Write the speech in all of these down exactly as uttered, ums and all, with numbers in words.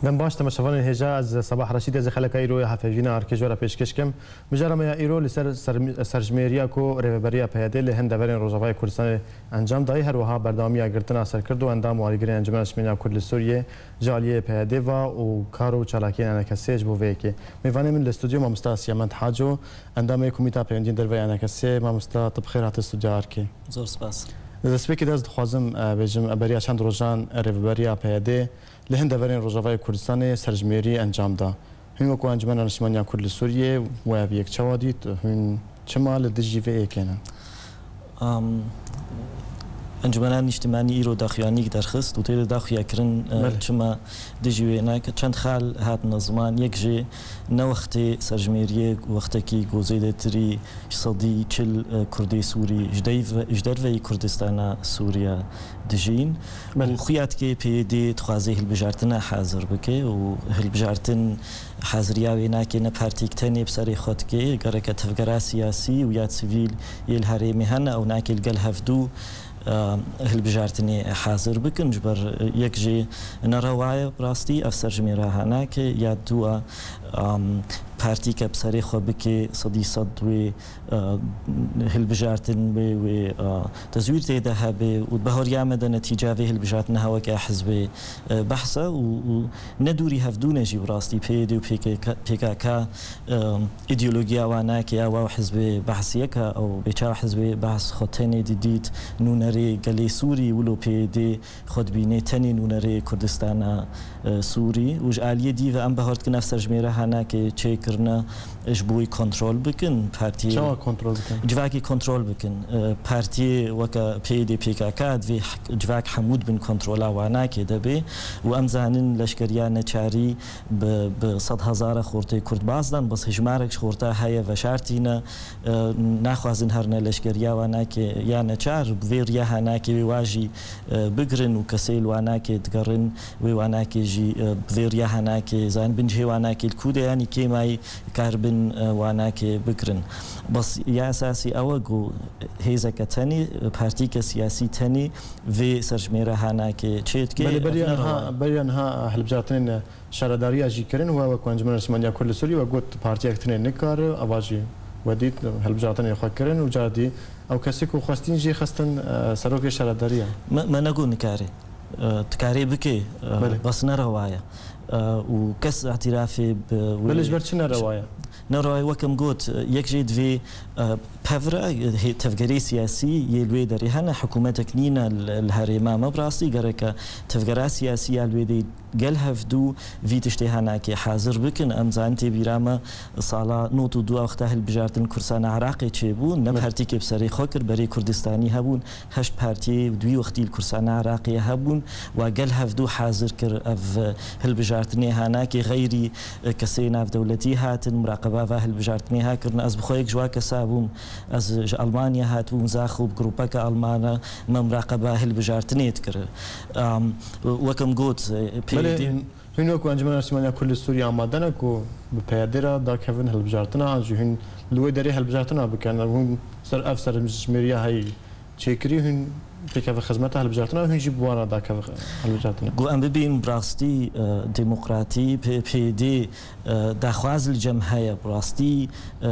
Dem baş, temaşevanên hêja, ez Sebah Reşîd, ez ê xeleka îro ya hevhejîna arkê ji we re pêşkêş kim. Mijara me ya îro li ser, ser serjimêriya ku Rêveberiya P Y D li hin deverên Rojavayê Kurdistanê encam dayî, her wiha berdewamiya girtina serkirt û endam û alîgirên Encûmena Niştimaniya Kurd li Sûriyê ji aliyê P Y D ve û kar û çalakiyên E N K S'ê ji bo vê yekê. Mêvanê min li stûdyo mamosta Siyamend Haco, endamê Komîta Peywendiyên Derve ya E N K S'ê. Mamosta, tu bi xêr hatî stûdyoya arkê. Zor spas. Li destpêkê de ez dixwazim, e, bêjim, e, beriya çend rojan, e, Rêveberiya P Y D li hin deverên Rojavayê Kurdistanê serjimêrî encam da. Hûn wekî Encûmena Niştimaniya Kurd li Sûriyê we ev yek çawa dît? Hûn çima li dijî vê yekê ne? Am, Encûmena Niştimanî îro daxuyanîk derxist û tê de daxuya kirin, e, Belê. çima dijî wê nake. Çend xal hatine ziman, yek jê ne wextê serjimêriyê, wextekî ku zêdetirî sedî çil, e, Kurdê Sûrî ji deyv-, ji derveyî Kurdistana Sûriya dijîn. Belê. Û xuya dike P Y D dixwaze hilbijartina hazir bike û hilbijartin haziriya wê nake ne partîk tenê bi serê xwe dike, gereke tevgera siyasî û ya sivîl yê li herêmê hene, ew nake li gel hevdû, e, hilbijartinê hazir bikin. Ji ber, e, yek jê nerewa ye bi rastî, ev serjimêra ha nake, ya dûa, em, partîke bi serê xwe bike, sedî sed wê e, hilbijartin wê, wê, e, tezwîr tê de hebe û di bahoriya me de netîca vê hilbijartinê ha weke hizbê, e, behs e û, û ne dûrî hevdû ne jî bi rastî P Y D û P K K, P K K, e, îdeolojiya wan nake ya wa hizbê behs yek e, ew bê çawa hizbê behs xwe tenê didît, nûnerê gelê Sûrî wilo P Y D xwe dibîne tenê nûnerê Kurdistana, e, Sûrî û ji aliyê dî ve em bahar dikin ev serjimêre ha nake çêkirine ji bo wî kontrol bikin. Partiyê Çawa kontrol bikin? Civakê kontrol bikin. E, partiyê weke P Y D P K K divê hek-, civak hemû di bin kontrola wa nake de bê û em zanin leşkeriya neçarî bi, bi sed hezara xortê Kurd baz dan, bes hejmarek ji xorta heye veşartîne. E, naxwazin herine leşkeriya wa nake ya neçar, bi vê riya ha nake wê wa jî, e, bigirin û kesê li wa nake digerin, wê wa nake jî, e, bi vê riya ha nake, zanin bin cihê wa nake li ku de, yanî kêmayî karibin, e, wa nake bigirin. Bes ya esasî ew e ku hêzeke tenê, partîke siyasî tenê vê serjimêre ha nake çê dike. Belê, beriya niha, beriya niha hilbijartinên şaredariya jî kirin, we wek Encûmena Niştimaniya Kurd li Sûriyê we got partiyek tinê nikare, ava jî we dît hilbijartinê xwe kirin û cara dî ew kesê ku xwestin jî xistin, e, serokê şaredariya. Me, me negot nikare. E, dikarê bike, e, Belê. bes nerewa ye. E, û kes îtirafê bi wê Belê, ji ber çi nerewa ye? Nerewa ye, wek em got, e, yek jê divê, e, pevre, e, hê-, tevgerê siyasî yê li wê derê hene, hikûmetek nîne li, li herêma me bi rastî gereke tevgera siyasî ya li wê derê gel hevdû vî tiştê ha nake hazir bikin. Em zanin tê bîra me sala nod û du wexta hilbijartin Kurdistana Iraqê çêbû. Ne Belê. partîkê bi serê xwe kir, berê Kurdistanî hebûn, heşt partiyê di wî wextî li Kurdistana Iraqê hebûn. Wa gel hevdû hazir kir ev hilbijartinê ha nake, xeyrî, e, kesê navdewletî hatin, muraqeba va hilbijartinê ha kirin. Ez bi xwe yek ji wa kesa bûm, ez ji Almanya hatibûm, zaxo bi grûpeke Almana me muraqeba hilbijartinê dikir. Am, wek em got, e, Belê, P Y D hûn wekî Encûmena Niştimaniya Kurd li Sûriyê amade ne ku bi P Y D re dakevin hilbijartina, an jî hûn li wê derê hilbijartina bikin? Hûn ser ev serjimêriya heyî çêkirî, hûn pêkeve xizmeta hilbijartina, hûn jî bi wan re dakeve hilbijartina? Ku em bibînin bi rastî, e, demokratî, P-, P Y D, e, daxwaz li cem heye, bi rastî, e, e,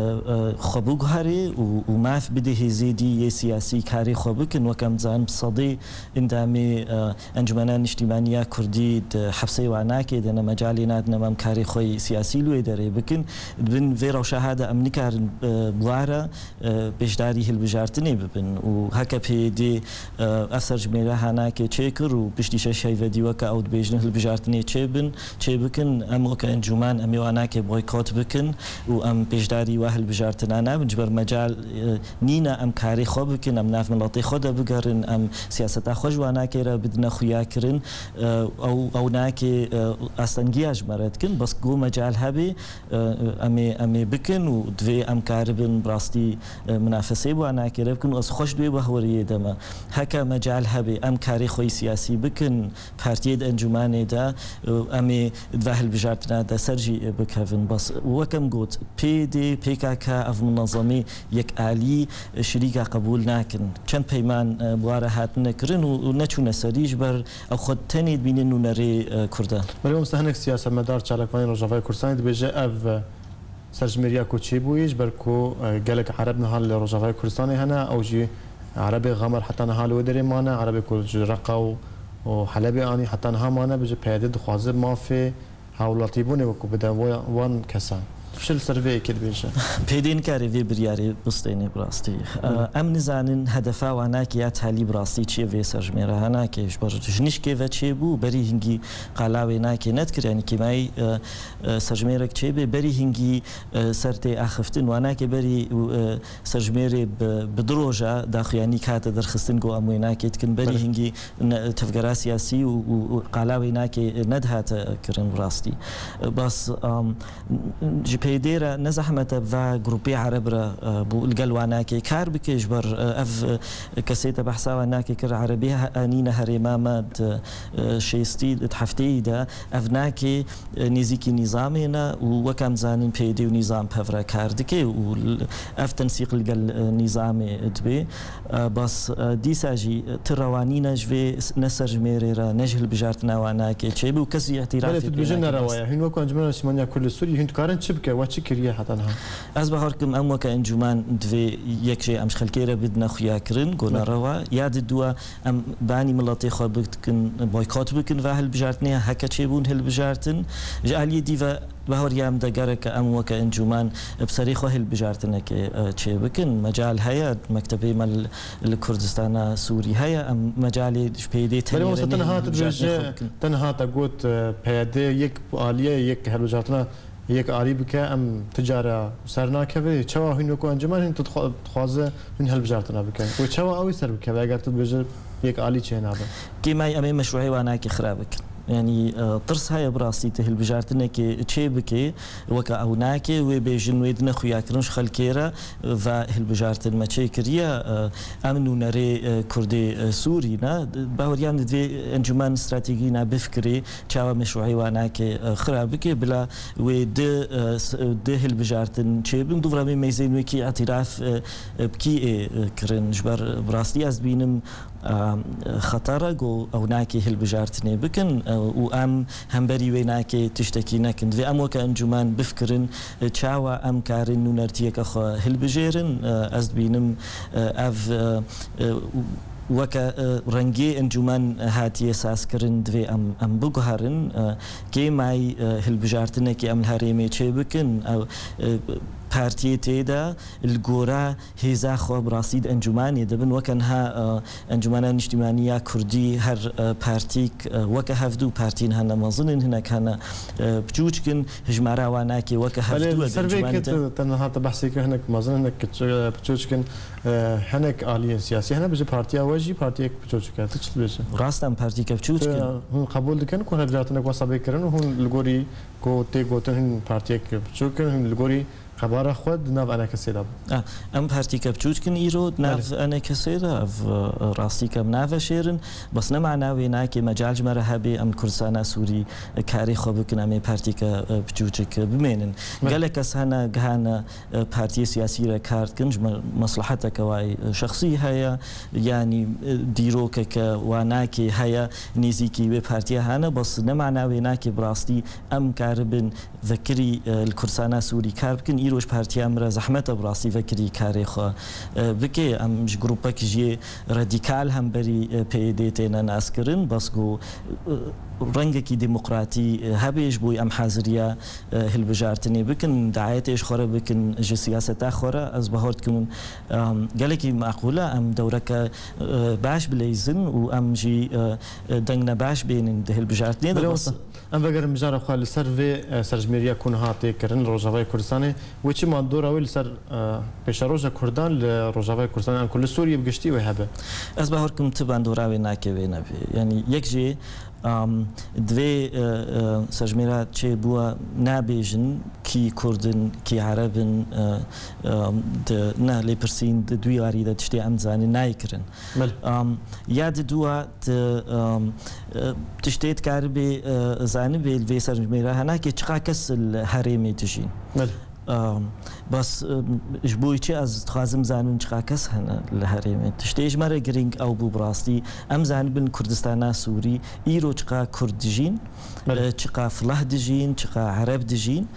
xwe biguherê û, û maf bide hêzê dî yê siyasî karê xwe bikin. Wek em dizanin bi sedê endamê, e, Encûmena Niştîmaniya Kurdî di hepsê wa nake, de ne mecalê nadine em karê xwe yê siyasî li wê derê bikin. Di bin vê rewşa ha de em nikarin, e, bi wa re, e, beşdarî hilbijartinê bibin û heke P Y D, e, ev serjimêre ha nake çêkir û piştî şeş heyvedî weke ew dibêjin hilbijartinê çêbin, çêbikin, em weke encûman em ê wa nake boykot bikin û em beşdarî wa hilbijartina nabin, ji ber mecal, e, nîne em karê xwe bikin, em nav miletê xwe de bigerin, em siyaseta xwe ji wa nake re bidine xuyakirin, e, ew, ew nake, e, astengiya ji me re dikin, bes ku mecal hebe, e, em ê, em ê bikin û divê em karibin bi rastî, e, minafesê bi wan nake re bikin û ez xweş di wê bahweriyê de me. Heke mecal hebe em karê xwe yî siyasî bikin, partiyê di encûmanê de, e, em ê di va hilbijartina de ser jî, e, bikevin. Bas, wek em got, P Y D, P K K, ev munezemê yekalî, e, şirîka qebûl nakin. Çend peyman, e, bi wa re hatine kirin û, û neçûne serî ji ber ew xwe tenê dibînin nûnerê, e, Kurd e. Belê, wisa hinek siyasetmedar, çalakvanên Rojavayê Kurdistanê dibêje ev, e, serjimêriya ku çêbûyî, ji ber ku, e, gelek Ereb niha li Rojavayê Kurdistanê hene, ew jî Erebê Xemer heta niha li wê derê mane, Erebê ku ji Reqa û, û Helebê anî heta niha mane, bêje P Y D dixwaze mafê hawlatîbûnê wekû bide wa-, wan kesan. Tu çi li ser vê yekê dibêje? P Y D nikare vê biryarê bistêne bi rastî. E, Hı. Em nizanin hedefa wanakê ya talî bi rastî çi ye vê serjimêra hanakê. Ji ber ji nişkê ve çêbû, berî hingî qala wê nakê nedikir. Yanî kêmayî, e, e, serjimêrek çêbê, berî hingî, e, ser tê axiftin. Wanakê berî, e, serjimêrê bi, bi du roja daxuyanî kate derxistin ku em wê nakê dikin. Berî Belê. hingî ne, tevgera siyasî û, û, û qala wê nakê nedihate kirin bi rastî. Bas, um, ji P Y D re ne zehmet e va grûpê Ereb re, e, bû li gel wanakê kar bike, ji ber, e, ev, e, kesê te behsa wanakê kir, Erebê he-, anîne herêma me di, e, şêstî, di hefteyî de ev nakê, e, nêzîkî nîzamê ne û wek em zanin P Y D û nîzam pevre kar dike û l-, ev tensîq li gel, e, nîzamê dibe. E, bas, e, dîsa jî, e, ti rewa nîne ji vê s-, ne serjimêrê re, ne ji hilbijartina wanakê çêbe û kes jî îtîrafê Belê, tu pê dibêjî nake. Nerewa ye. Hûn wekî Encûmena Niştimanî ya Kurd li Sûriyê, hûn dikarin çi bike? We çi kiriye heta niha? Ez bawer dikim, em weke encûman divê yek jê em ji xelkê re bidine xuyakirin, ku Belê. nerewa. Ya di dua em banî miletê xwe bikin, boykot bikin va hilbijartinê, heke çêbûn hilbijartin. Ji aliyê dî ve Baweriyam de gerek em weke encûman bi serê xwe hilbijartinekê, e, çê bikin. Mecal heye, mektebê me li, li Kurdistana Sûrî heye, em mecalê ji P Y D Belê, tenê wisa re te niha nehîn tu hilbijartinê xwe dibêje, bikin. Te niha te got, e, P Y D yek alî ye, yek hilbijartina yek alî bike, em ti cara ser nakeve. Çawa hûn wekî encûman hûn tu dixwa-, dixwaze hûn hilbijartina bikin? Wê çawa ew ê ser bikeve eger tu dibêje yek alî çê nabe? Kêmayî em ê meşrûeyê wanakê xira bikin. Yanî, e, tirs heye bi rastî tu hilbijartinekê çê bikê, weke ew nake, wê bêjin wê dine xuyakirin ji xelkê re, e, va hilbijartin me çê kiriye, e, em nûnerê, e, Kurdê, e, Sûrî ne. Baweriyan divê encûmen stratejî ne bifikirê, çawa meşrûeyê wanakê, e, xira bike, bila wê di, e, s-, di hilbijartin çê bin, dûv re meyzên wekî îtîraf, e, e, bi kî ê, e, kirin. Ji ber bi rastî ez dibînim, e, xeter e ku ew nakê hilbijartinê bikin, e, û em hemberî wê nakê tiştekî nekin. Divê em weke encûmen bifikirin, e, çawa em karin nûnertiyeke xwe hilbijêrin. E, ez dibînim, e, ev, e, e, weke, e, rengê encûmen hatiye sazkirin, divê em, em biguherin. E, kêmayî, e, hilbijartinekê em li herêmê çê bikin. Ew, e, partiyê tê de li gora hêza xwe bi rastî di encûmanê de bin. Weke niha, e, Encûmena Niştimanî ya Kurdî her, e, partîk, e, weke hevdû partîn hene mezin in, hinek hene, e, piçûçk in, hijmara wan nake weke Belê, hevdû e di ser vê encûmanê ke de. te, te niha te behsê kir, hinek mezin, hinek kiç-, e, piçûçk in, e, hinek aliyên siyasî hene, bêje partiya we jî partiyek piçûçk e. Tu çi dibêjî? Rast em partîke piçûçk Tu, in. hûn qebûl dikin ku hilbijartinek wesa bê kirin û hûn li gorî ku tê gotin hûn partiyek piçûk in, hûn li gorî qebara xwe di nav enekesê de bû. Ah, em partîke piçûçk in îro di nav Belê. enekesê de, ev, e, rastî ke em naveşêrin. Bes ne mana wê nake mecal ji me re hebe em Kurdistana Sûrî, e, karê xwe bikin, em ê partîke, e, piçûçik bimênin. Belê. Gelek kes hene gihane, e, partiyê siyasî re kar dikin, ji me-, meslehete kewayî, e, şexsî heye, yanî, e, dîrokeke wa nake heye, nêzîkî wê partiye hene, bes ne mana wê nake bi rastî em karibin vekirî, e, li Kurdistana Sûrî kar bikin. Îro ji partiya min re zehmet e bi rastî vekirî karê xwe, e, bike. Em ji grûpek jê radîkal hemberî, e, P Y D têne naskirin. Bes ku, e, rengekî demokratî, e, hebe ji bo em haziriya, e, hilbijartinê bikin, dayetê ji xwe re bikin, ji siyaseta xwe re. Ez bawer dikim, em, gelekî maqûl e, em dewreke, e, baş bileyzin û em jî, e, e, deng ne baş bênin di hilbijartinê de. Belê bes wisa. Em vegerin mijara xwe li ser vê, e, serjimêriya ku niha tê kirin li Rojavayê Kurdistanê, wê çi mandora wê li ser, e, pêşeroja Kurdan li Rojavayê Kurdistanê an ku li Sûriyê bi giştî wê hebe? Ez bawer dikim ti bandora wê nake wê nebe. Yanî yek jê Em, divê, e, e, serjimêra çêbûwa nabêjin kî Kurd in, kî Ereb in, e, e, di ne lêpirsîn di duyarî de tiştê em dizanin nayê kirin. Belê. Em, ya di dua di, em, e, tiştê dikaribê, e, zanibê li vê serjimêra henakê çiqa kes li herêmê dijîn. Belê. Em, bas, em, ji bo çi ez dixwazim zanim çiqa kes hene li herêmê. Tiştê ji me re girîng ew bû bi rastî. Em zanibin Kurdistana Sûrî îro çiqa Kurd dijîn, Belê. e, çiqa Fileh dijîn, çiqa Ereb dijîn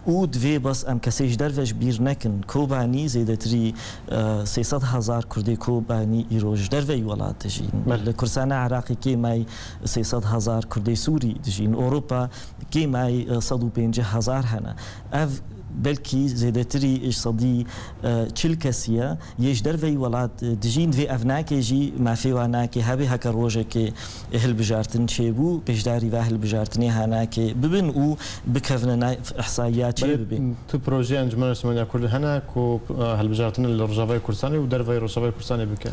û divê bas em kesê ji derve ji bîr nekin. Kobanî zêdetirî, e, sê sed hezar Kurdê Kobanî îro ji derveyî welat dijîn. Belê. Li Kurdistana Iraqê kêmayî sê sed hezar Kurdê Sûrî dijîn. Ewropa kêmayî, e, sed û pêncî hezar hene. Ev belkî zêdetirî ji sedî, e, çil kesî ye. Yê ji derveyî welat, e, dijîn, vê ev nake jî mafê wan nake hebe heke rojekê hilbijartin çêbû, pêşdarî va hilbijartinê hanake bibin û bikevine na ihsaiya çê Belê, bibê. Tu projeyê Encûmena Niştimanî ya Kurd hene ku, e, hilbijartin li Rojavayê Kurdistanê û derveyî Rojavayê Kurdistanê bike?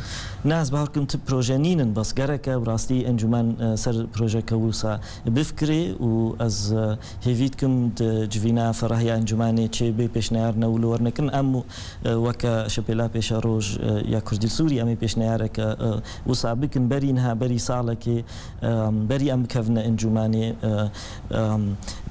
Na, ez bawer kim tu proje nînin, bas gereke bi rastî encûmen, e, ser projeke wisa bifikirê û ez, e, hêvî dikim di civîna ferahiya encûmanê çê bê pêşneyar ne û li wer nekin. Em, e, weke Şepêla Pêşeroj, e, ya Kurdî Sûrî em ê pêşneyareke, e, wisa bikin. Berî niha, berî salekê, e, berî em bikevine encûmanê, e, e,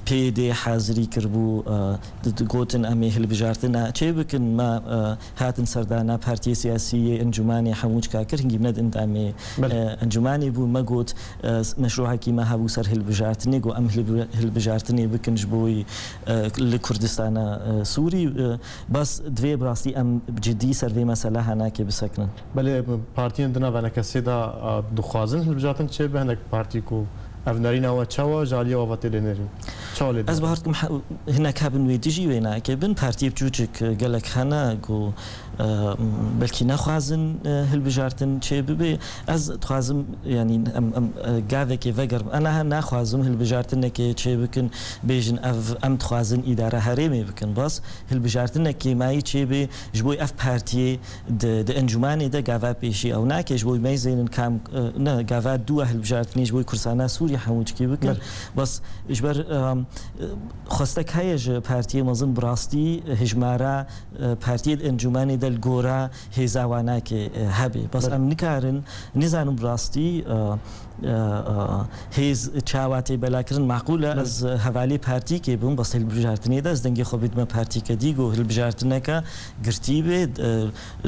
P Y D hazirî kiribû, e, di, di, gotin em ê hilbijartina çê bikin. Me, e, hatin serdana partiyê siyasî yê encûmanê hemû çika kir, hingî min endamê, Belê. e, encûmanê bû. Me got, e, meşruhekî me hebû ser hilbijartinê, got em hilbi-, hilbijartinê bikin ji bo wî, e, li Kurdistana, e, Sûrî. E, bas divê bi rastî em cidî ser vê mesela henakê bisekinin. Belê, partiyên di nav enekesê de, e, dixwazin hilbijartin çêbe, hinek partî ku ev nerîna we çawa ji aliyê we ve tê lênerîn? Çawa lê Ez didin? Bawer dikim he-, hinek hebin wê dijî wê nake bin. Partiyê biçûçik, e, gelek hene ku, e, belkî nexwazin, e, hilbijartin çê bibe. Ez dixwazim, yanî em, em, e, gavekê vegerim. Ena he naxwazim hilbijartinekê çê bikin, bêjin ev em dixwazin îdara herêmê bikin. Bas hilbijartinek kêmayî çê bê ji bo ev partiyê di, di encûmanê de gava pêşî ew nake, ji bo me zênin kam, e, ne, gava dû a hilbijartinê ji bo Kurdistana Sûrî hemû çikî bikin. Belê. Bas ji ber, e, xwestek heye ji partiyê mezin bi rastî hijmara, e, partiyê di encûmanê de li gora hêza wan nake, e, hebe. Bas Belê. Em nikarin, nizanim bi rastî, e, e, e, hêz çawa tê belakirin. Maqûl e, Belê. Ez hevalê partîkê bim, bas hilbijartinê de ez dengê xwe bidime partîke dî, ku hilbijartineke girtî bê, e,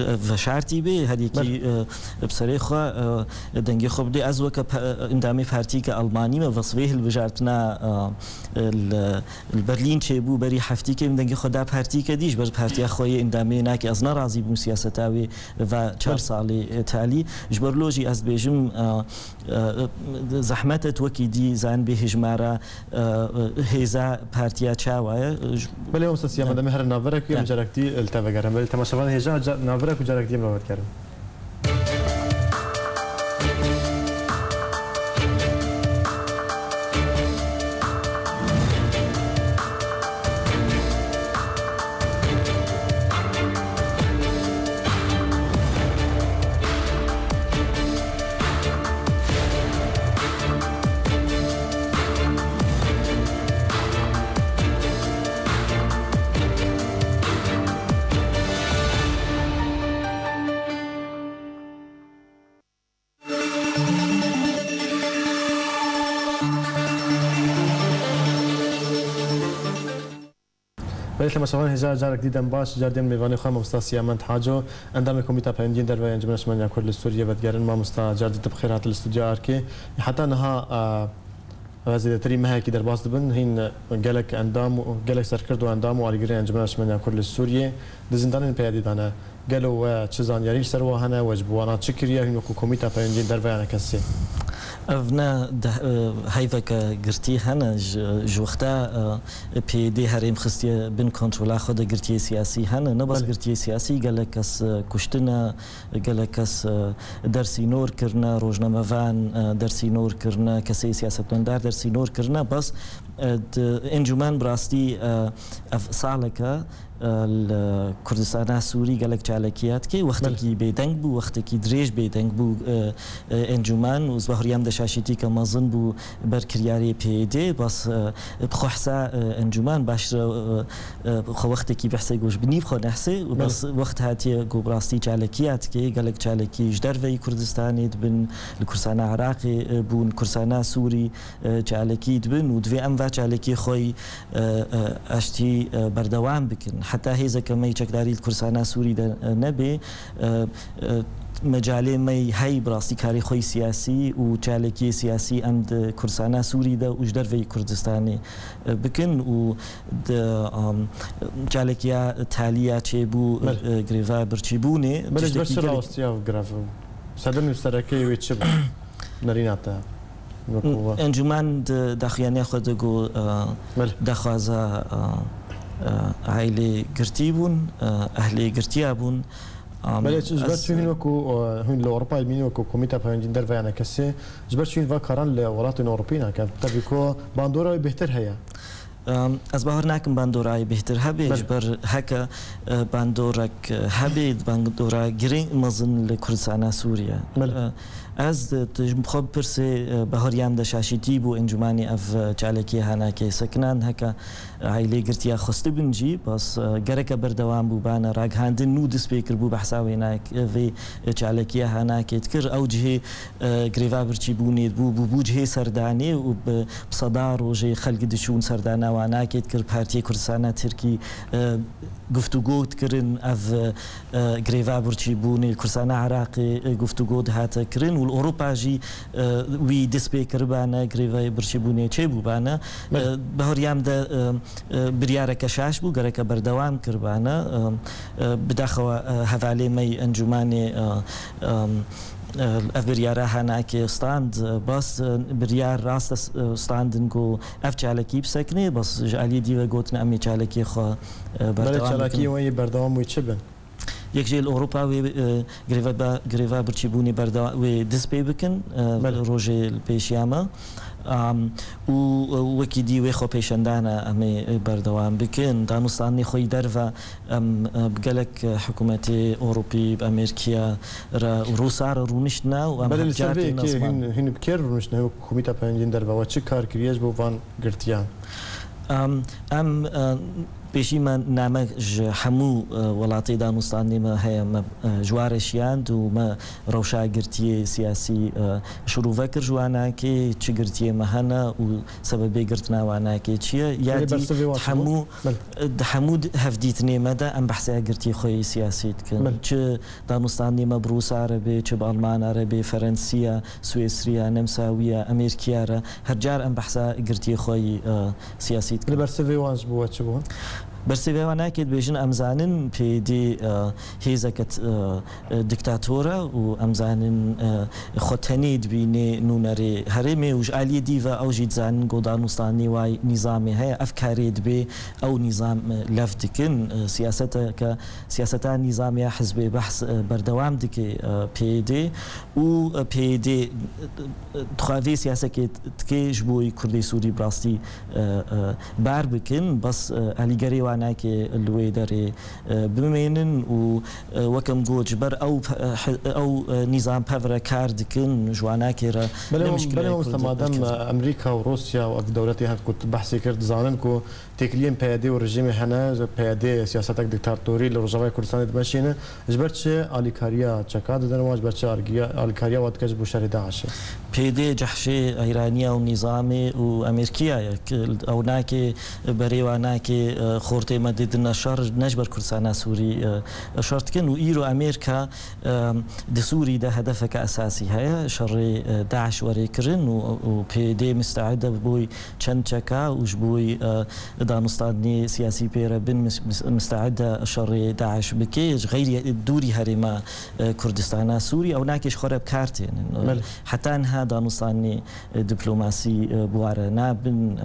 e, veşartî bê, herîkî, Belê. e, bi serê xwe, e, dengê xwe bidê. Ez weke pe-, e, endamê partîke Almanî me, bas vê hilbijartina, e, e, li, li Berlîn çêbû, berî heftîkê min dengê xwe da partîke dî, ji ber partiya xwe yê endamê nake. Ez nerazî bûm siyaseta wê va çar Belê. salê, e, talî. Ji ber lo jî ez dibêjim, e, e, zehmet e tu wekî dî zanibê hijmara, e, e, hêza partiya çawa ye. Ji Belê, mamosta Siyaman, Evet. demê herin navberek û em Evet. carek dî li te vegerin. Belê, temaşevan hêja ca-, navberek û carek dî em li we vegerin. Belê, temaşevan hêja carek dî dem baş, car dêm mêvanê xwe mamosta Siyamend Haco, endamê Komîta Peyndiyên Derve ya Encûmena Niştimanî ya Kurd li Sûriyê vedigerin. Mamosta, car dî tu bi xêr hatî li stûdyoya Arkê. Heta niha, e, ev zêdetirî mehekî derbas dibin, hîn gelek endam û gelek serkirt û endam û alîgirên Encûmena Niştimanî ya Kurd li Sûriyê di zindanên P Y D'ê de ne. Gelo we çi zanyarî li ser wa hene? We ji bo wana çi kiriye? Hîn wekû Komîta Peyndiyên Derve ya N K S'ê. Ev ne deh, e, heyveke girtî hene. Ji, ji wexta, e, P Y D herêm xistiye bin kontrola xwe de girtiyê siyasî hene. Ne bes Belê. girtiyê siyasî, gelek kes, e, kuştine, gelek kes, e, dersî nor kirine, rojnamevan, e, dersî nor kirine, kesê siyasetmendar dersî nor kirine. Bes Di encûmen bi rastî, e, ev saleke, e, li Kurdistana Sûrî gelek çalekiya dike. Wextekî bêdeng bû, wextekî dirêj bêdeng bû, e, e, encûmen û ez baweriyam de şaşîtîke mezin bû ber kiryarê P Y D. Bas, e, bi xwe hisa, e, encûmen baştir e, e, xwe wextekî behsê goş bi nîv xwe nehsê û bas wext hatiye ku bi rastî çalekiya dike, gelek çalekî ji derveyî Kurdistanê dibin, li Kurdistana Iraqê, e, bûn, Kurdistana Sûrî, e, çalekî dibin û divê em va çalekiyê xwe yî, e, e, aştî, e, berdewam bikin. Heta hêzeke me yî çekdarî li Kurdistana Sûrî de, e, nebe, e, e, mecalê me yî hey bi rastî karê xwe yî siyasî û çalekiyê siyasî em di Kurdistana Sûrî de û ji derveyî Kurdistanê, e, bikin û di, um, çalekiya taliya çêbû, e, greva birçîbûnê, belê, ji ber çi rastiya grev? Sedemên sereke wê çi bû? Nerîna te. Encûmen di daxuyaniya xwe de got, e, daxwaza, e, e, aîlê girtî bûn, e, ehlê girtiya bûn. Em, belê, ji ber çi hûn wekû, e, hûn li Ewropayê bînin wekû Komîta Peyvendiyên Derve ya N K S, ji ber çi hûn va karan li welatên Ewropî nakin? Tevî ku bandora wê bêhtir heye. Em, ez bawer nakim bandorayê bêhtir hebe, belê, ji ber heke, e, bandorek, e, hebe, bandora girê mezin li Kurdistana Sûriye. Belê. E, ez di, di, ji xwe bipirsê, e, baweriyam de şaşîtî bû encûmanê ev, e, çalekiyê Hanakê sekinan heke aîlê girtiya xwestibin jî, bas, e, gereke berdewam bû bana ragihandin nû dest pê kiribû behsa wê nak-, vê, e, çalekiyê Hanakê dikir. Ew cihê, e, greva birçîbûnê bû, bû, bû cihê serdanê û bi, bi seda rojê xelk diçûn serdana Hanakê dikir. Partiyê Kurdistana Tirkî, e, guftûgo dikirin, ev, e, greva birçîbûnê li Kurdistana Iraqê, e, guftûgo dihate kirin û li Ewropa jî, e, wî dest pê kiribane, grevayê birçîbûnê çêbûbane. Belê. E, baweriyam de, e, e, biryareke şaş bû, gereke berdewam kiribane. E, e, bidaxewa, e, hevalê me yî encûmanê, e, e, e, ev biryara Hanakê stand, e, bas, e, biryar rast e, standin ku ev çalakî bisekinê, bas ji aliyê dî ve gotin em ê çalakiyê xwe, e, berdewam bikin. Belê, çalakiyê we yê berdewam wê çi bin? Yek jê li Ewropa wê, e, greva, greva birçîbûnê berda-, wê dest pê bikin, e, belê, rojê li pêşiya me. Am, û, e, wekî dî wê xwepêşandana em ê, e, berdewam bikin. Danûstanê xwe yî derve em, e, bi gelek, e, hikûmetê Ewropî, bi Amerîkiya re û Rûsa re rûniştine û em hevdî hatin ziman. Belê, li ser vê yekê hûn, hûn bi kê re rûniştine? Wek Komîta Peyvendiyên Derve we çi kar kiriye ji bo van girtiyan? Em, em, e, pêşî me name ji hemû, e, welatê danûstanê me heye, me, e, ji wan re şiyand û me rewşa girtiyê siyasî, e, şirove kir ji wan nakê, çi girtiyê me hene û sebebê girtina wan nakê çi ye. Ya dî di hemû, di hemû hevdîtinê me de em behsa girtiyê xwe yê siyasî dikin. Belê. Çi danûstanê me bi Rûsa re bê, çi bi Almana re bê, Ferensiya, Swêsriya, Nemsawiya, Amerîkiya re her car em behsa girtiyê xwe yî, e, siyasî dikin. Li bersivê wan ji bo we çi bûn? Bersivê wan nake dibêjin, em zanin P Y D, e, hêzeke, e, e, diktator e û em zanin, e, xwe tenê dibîne nûnerê herêmê û ji aliyê dî ve ew jî dizanin ku danûstanê wayî nîzamê heye. Ev karê dibê ew nîzam, e, lev dikin. E, siyaseteke, siyaseta nîzamê ya hizbê behs, e, berdewam dike, e, P Y D û, e, P Y D, e, e, dixwaze siyasekê dike ji bo Kurdê Sûrî bi rastî, e, e, ber bikin, bes, e, alîgerê wan nake li wê derê, e, bimênin û, e, wek em got, ji ber ew pe-, e, he-, ew, e, nîzam pev re kar dikin, ji wan nake re. Belê, belê, mamoste, madem, e, Amerîka û Rûsya û ev dewletê hend ku tu behsê kir, dizanin ku têkiliyên P Y D û rejîmê hene, P Y D siyasetek diktatorî li Rojavayê Kurdistanê dimeşîne. Ji ber çi alîkariya çeka didin wan, ji ber çi alîkariya, alîkariya wan dike ji bo şerê DAIŞê? P Y D cehşê Îraniya û nîzamê û Amerîkiya ye. Ew nake, berê wan nake, e, xortê me didine şer, ne ji ber Kurdistana Sûrî, e, şer dikin û îro Amerîka, e, di Sûrî de hedefeke esasî heye, şerê, e, DAIŞ were kirin û, û P Y D misteîd e bi boy çend çeka û ji bo, e, danûstanê siyasî pê re bin mis-, mis-, misteîd e şerê DAIŞ bike, ji xeyrî dûrî herêma, e, Kurdistana Sûrî, ew nake ji xwe re bi kar tênin. Belê. Heta niha danûstanê, e, diplomasî, e, bi wan re nabin, e,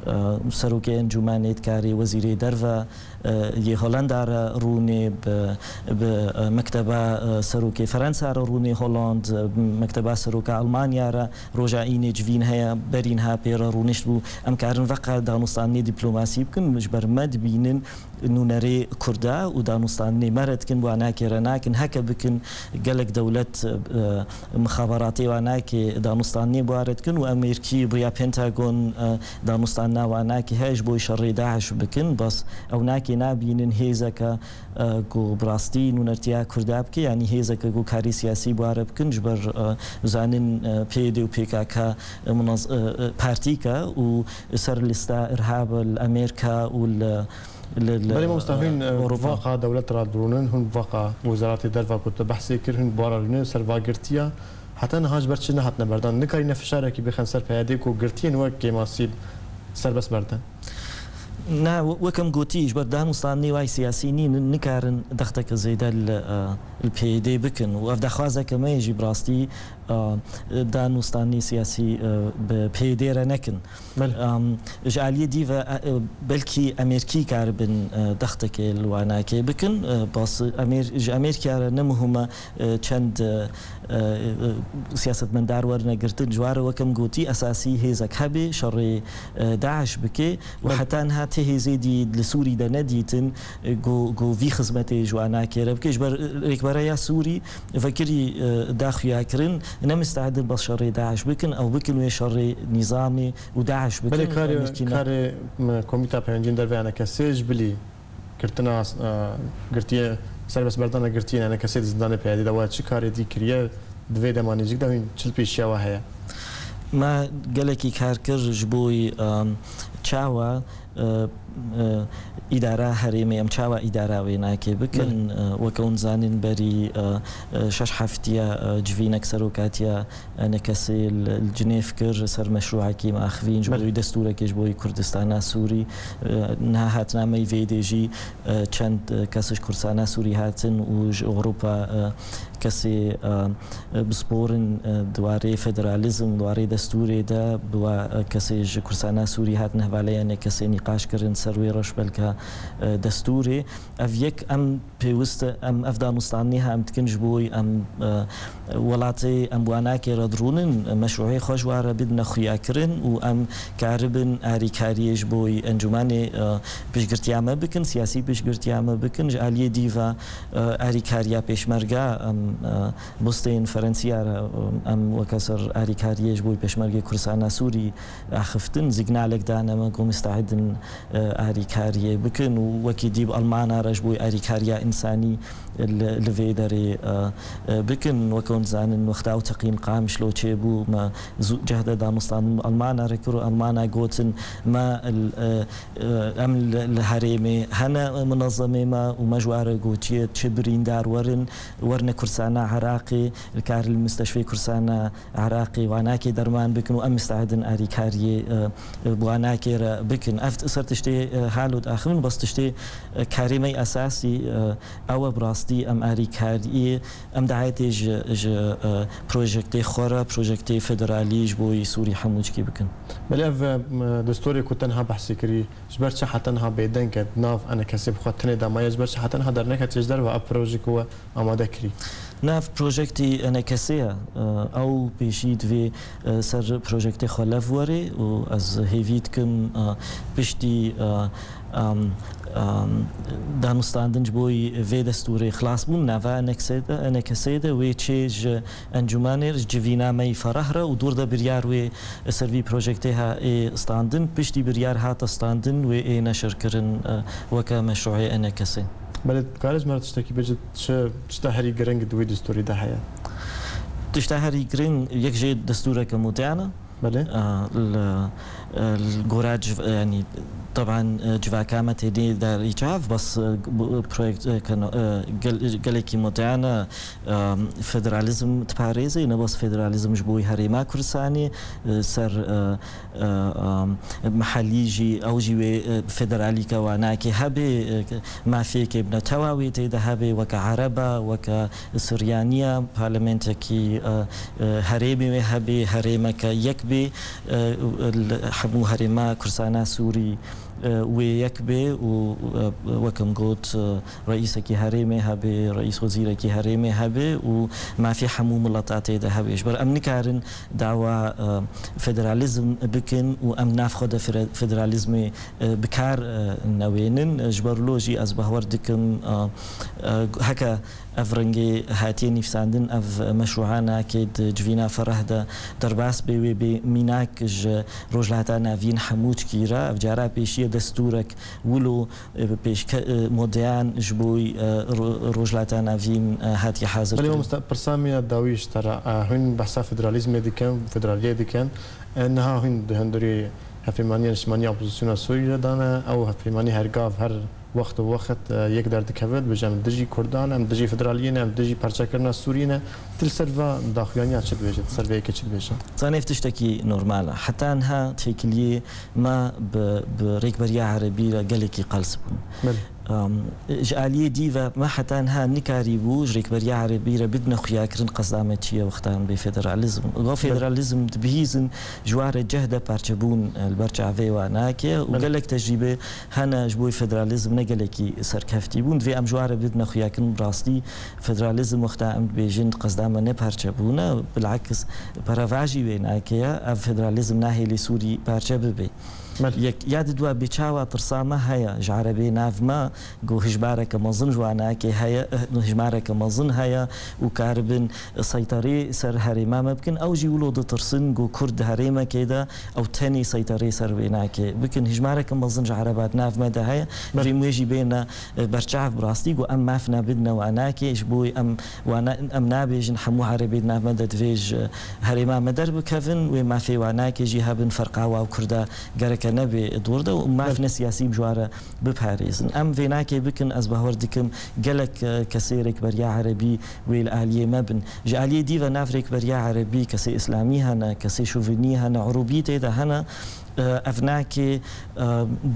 e, serokê encûmenê dikarê wezîrê der derve, e, yê Holanda re rûnê, bi, bi, e, mekteba, e, serokê Ferensa re rûnê Holand, e, mekteba seroka Almanya re roja înê civîn heye, berî niha pê re rûnişt bû. Em karin veqa danûstandinê dîplomasî bikin, ji ber me dibînin nûnerê Kurda û danûstandinê me re dikin, wanakê re nakin, heke bikin gelek dewlet, e, mixabaratê wanakê danûstandinê bi wa re dikin û Amerîkî bi riya Pentagon, e, danûstandina wanakê heye ji bo şerê DAIŞ bikin, bas ew nakê nabînin hêzeke, e, ku bi rastî nûnertiya Kurda bike, yanî hêzeke ku karê siyasî bi wa re bikin, ji ber, e, zanin, e, PYD û PKK munez-, e, e, partîke û ser lîsta irhab li Amerîka û li, li, li, Belê mamosta, hûn, e, e, Ewropa. Vaqa dewlet radrûnin, hûn vaqa Wezaretê Derve ku tu behsê kir, hûn bi wa re rûnin ser va girtiya. Heta niha ji ber çi nehatine berdan? Nikarîne fişarekî bixin ser PYD ku girtiyên we kêmasî serbest berdin? Na, we-, wekem gotî, ji ber danûstandinê wayî siyasî nîn, nikarin dexteke zêde li, e, li PYD bikin. Û ev daxwazeke me ye jî bi rastî, e, danûstandinê siyasî, e, bi PYD re nekin. Belê. Em, ji aliyê dî ve, e, e, belkî Amerîkî karibin, e, dexteke li wanakê bikin. E, bas Amer-, ji Amerîka re ne muhim e, e, çend, e, e, e, siyasetmendar werine girtin. Ji wa re wekem gotî, esasî hêzek hebe, şerê, e, DAIŞ bike û Belê. Heta niha ti hêzê dî li Sûrî de nedîtin, e, ku, ku vî xizmetê ji wanakê re bike. Ji ber, e, rêkbereya Sûrî vekirî, e, da xuyakirin, ne misteed in bas şerê DAIŞ bikin, ew bikin wê şerê nîzamê û DAIŞ bikin. Belê, karê, Amerîkî ne. Karê, m, Komîta Peyvendiyên Derve ENKSê ji bilî girtina, e, girtiyê, serbestberdana girtiyên ENKSê di zindanê PYDê de we çi karê dî kiriye, di vê dema nêzîk de hûn çi li pêşiya we heye? Me gelekî kar kir ji bo, e, çawa, e, e, îdara herêmê, em çawa îdara wênakê bikin. Belê. E, weke hûn zanin berî, e, e, şeş heftiya, e, civînek serokatiya ENKSê li, li Cinêv kir ser meşrûekî me axivîn ji Belê. Bo destûrekê ji bo Kurdistana Sûrî. E, niha hatina me vê dê jî, e, çend, e, kes ji Kurdistana Sûrî hatin û ji Ewropa, e, kesê, e, e, bisporin, e, di warê federalîzm, di warê destûrê de bi wa, e, kesê ji Kurdistana Sûrî hatin hevalê ENKSê nîqaş kirin ser wê reş belka, e, destûrê. Ev yek em pêwist e, em ev danûstandinê ha em dikin ji bo em, e, welatê em wanakê re dirûnin, meşrûê xwe ji wa re bidine xuyakirin û em karibin arîkariyê ji bo encûmenê, e, piştgirtiya me bikin, siyasî piştgirtiya me bikin. Ji aliyê dî ve, e, arîkariya pêşmerga em, e, bosteyên Ferensiya re, e, em weke ser arîkariyê ji bo pêşmergê Kurdistana Sûrî axiftin, signalek dane me ku misteed in, e, arîkariyê bikin û wekî dî bi Almana re ji bo arîkariya însanî li, li vê derê, e, e, bikin. Weke hûn dizanin, wexta ew teqîn Qamişlo çêbû, me zû cehde danûstandin bi Almana re kir û Almana gotin, me, e, e, em li, li herêmê hene munezemê me û me ji we re gotiye, çi birîndar werin, werine Kurdistana Iraqê, li kar li Misteşfê Kurdistana Iraqê wanakê derman bikin û em misteedin arîkariyê, e, e, bi wanakê re bikin. Ev ser tiştê, e, halo diaxivin, bes tiştê, e, karê me esasî, e, ew e, bi rastî em arîkariyê, em dayetê ji, ji, e, projektê xwe re, projektê federalî ji bo Sûrî hemû çikî bikin. Belê ev, e, m, destûrê ku te niha behsê kirî, ji ber çi heta niha bêdeng e, di nav ENKSê bi xwe tenê de maye, ji ber çi heta niha derneketiye ji derve ev proje ku we amade kirî? Nav projektî ENKSê ye. Ew pêşî divê, e, ser projektê xwe lev were û ez hêvî dikim, e, piştî, e, em, em, danûstandin ji bo vê destûrê xilas bûn, nava ENKSê de, ENKSê de wê çê ji encûmenê, ji civîna me yî Ferah re û dûr de biryar wê ser vî projektê ha ê standin. Piştî biryar hate standin, wê ê neşir kirin, e, weke meşrûê ENKSê. Belê, dikare ji me re tiştekî bêje, çi, çi te herî giring di wî destûrî de heye? Tişta herî giring, yek jê destûreke modern e. Belê. E, li, e, li gora civ-, yanî, teban, e, civaka me tênê derî çav, bas, e, bu, e, proyekt, e, keno-, e, gel-, gelekî modern e, e, federalîzm diparêze, ne bas federalîzm ji bo herêma Kurdistanê, e, ser, e, e, e, mehellî jî, ew jî wê, e, federalîke wanakê hebe, e, mafiyekê bi netewa wê tê de hebe, weke Ereba, weke Siryaniya, parlamentekî, e, e, herêmê wê hebe, herêmeke yek bê, e, li hemû herêma Kurdistana Sûrî, e, wê yek bê û, e, wek em got, e, reîsekî herêmê hebe, reîs wezîrekî herêmê hebe û mafê hemû mileta tê de hebe. Ji ber em nikarin dawa, e, federalizm bikin û em nav xwe de fere-, federalizmê, e, bi kar, e, newênin. Ji ber lo jî ez bawer dikim, e, e, heke ev rengê hatiye nivîsandin, ev meşrûa nake di civîna fereh de derbas bê, wê bê mînak ji Rojhilata Navîn hemû çikî re. Ev cara pêşiye destûrek wilo, e, pêşke-, e, modeyan ji bo, e, ro-, Rojhilata Navîn, e, hatiye hazir Belê kirin. Mamoste, pirsa min ya dawî ji te re. E, hûn behsa federalîzmê dikin, federaliyê dikin. E, niha hûn di hundirê hevpeymaniyên niştimaniya opozisyona Sûrî re dane. Ew hevpeymanî her gav, her wext û wext, e, yek derdikeve, dibêje em dijî Kurdan, em dijî federaliyê ne, em dijî parçekirina Sûriyê ne. Tu li ser va daxuyaniya çi dibêje, li ser vê yekê çi dibêje? Zanê ev tiştekî normal e. Heta niha têkiliyê me bi, bi rêkberiya erebî re gelekî qels bûn. Belê. Em, ji aliyê dî ve me heta niha nikarîbû ji rêkberiya erebî re bidine xuyakirin qesda me çi ye wexta em bê federalizm. Go federalizm dibihîzin ji wa re cehde parçebûn, e, li ber çavê wa nake û Belê. gelek tecrîbe hene ji bo federalizm ne gelekî serkeftî bûn. Divê em ji wa re bidine xuyakirin, bi rastî federalizm wexta em dibêjin qesda me ne parçebûne, bilakis perevajî wê nake ye, ev federalizm nahêlê Sûrî parçe bibe. Belê. Yek, ya di dua bê çawa tirsa me heye ji erebê nav me, ku hijmareke mezin ji wan nake heye, hijmareke mezin heye û karibin seyterê ser herêma me bikin. Ew jî wilo ditirsin ku Kurd di herêmekê de ew tenê seyterê ser wê nake bikin. Hijmareke mezin ji ereba di nav me de heye. Belê. Divê em wê jî bêne, e, berçav bi rastî ku em maf nebidine wan nake, ji bo em wan ne-, em nabêjin hemû erebê di nav me de divê ji herêma me derbikevin, wê mafê wan nake jî hebin ferqa wa û Kurda gereke nebe dûr de û maf Belê. ne siyasî bi ji wa re biparêzin. Em vê nake bikin, ez bawer dikim gelek, e, kesê rêkberiya erebî wê li aliyê me bin. Ji aliyê dî ve nav rêkberiya erebî kesê îslamî hene, kesê şovinî hene, urûbî tê de hene. E, ev nake, e,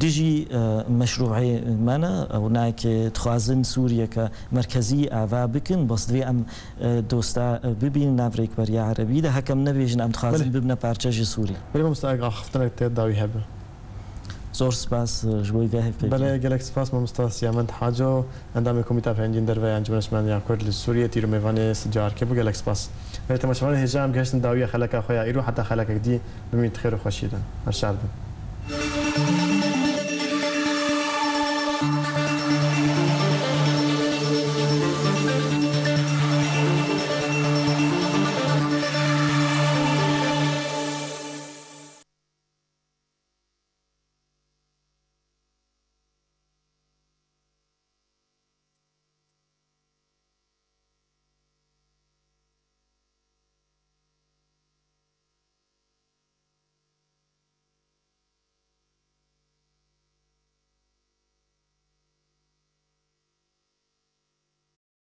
dijî, e, meşrûê me ne, ew nake dixwazin Sûriyeke merkezî ava bikin, bes divê em, e, dosta, e, bibînin nav rêkberiya erebî de. Heke em nebêjin em dixwazin Belê. bibine parçe ji Sûriyê. Belê mamoste, eger axiftinek te dawî hebe. Zor spas, e, ji bo vê hevpeyvînê. Belê, gelek spas mamoste Siyamend Haco, endamê Komîta Peyvendiyên Derve ya Encûmena Niştimanî ya Kurd li Sûriyê, tîr û mêvanê Stûdyo Arke bû. Gelek spas. Belê temaşevanê hêja, em gihiştin dawiya xeleka xwe ya îro, heta xelekek dî bimînin di xêr û xweşiyê de. Her şad bin.